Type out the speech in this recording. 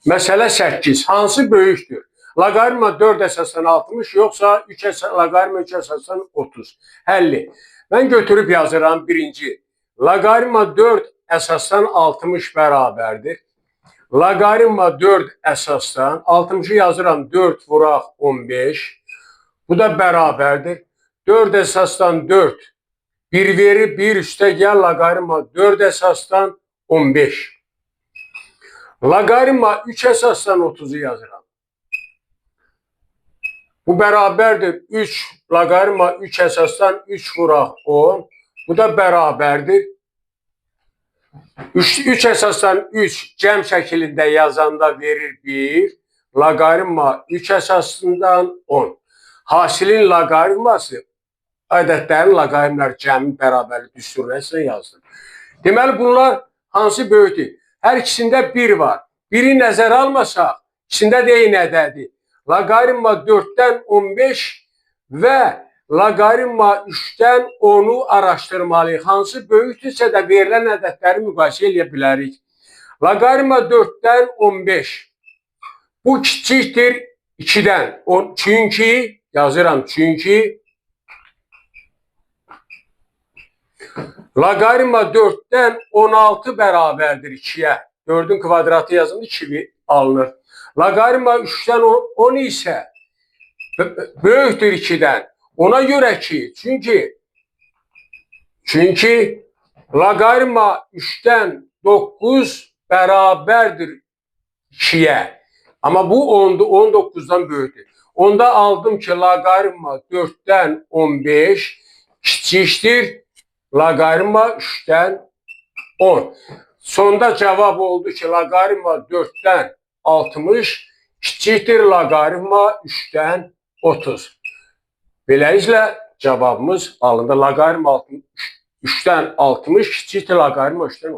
Məsələ 8. Hansı böyükdür? Loqaritma 4 əsasdan 60 yoxsa 3 loqaritma 3 əsasdan 30? Həlli. Mən götürüb yazıram birinci. Loqaritma 4 əsasdan 60 bərabərdir. Loqaritma 4 əsasdan 60-ı yazıram 4 vuraq 15. Bu da bərabərdir. 4 əsasdan 4 1 verir 1 üstə gəl loqaritma 4 əsasdan 15. Loqaritma 3 əsasdan 30-u yazıram. Bu bərabərdir 3 loqaritma 3 əsasdan 3 vuraq 10. Bu da bərabərdir. 3 əsasdan 3 cəm şəklində yazanda verir 1. Loqaritma 3 əsasından 10. Hasilin loqaritması ədədlərin loqaritmlər cəmi bərabərlik düsturuna əsasən yazdım. Deməli bunlar hansı böyükdür? Hər ikisində 1 var. Biri nəzərə almasaq, ikisində də eyni ədədi. Loqaritma 4-dən 15 və loqaritma 3-dən 10-u araşdırmalıyıq. Hansı böyükdürsə də verilən ədədləri müqayisə eləyə bilərik. Loqaritma 4-dən 15. Bu kiçikdir 2-dən. Çünki, yazıram, çünki loqaritma 4-dən 16 bərabərdir 2-yə. 4-ün kvadratı yazında 2 alınır. Loqaritma 3-dən 10 isə böyükdür 2-dən. Ona görə ki, çünki loqaritma 3-dən 9 bərabərdir 2-yə. Amma bu 10-dur, 19-dan böyükdür. Onda aldım ki, loqaritma 4-dən 15 kiçikdir loqaritma 3-dən 10. Sonda cavab oldu ki, loqaritma 4-dən 60 kiçikdir loqaritma 3-dən 30. Beləliklə cavabımız alındı. Loqaritma 3-dən 60 kiçikdir loqaritma 3-dən 30.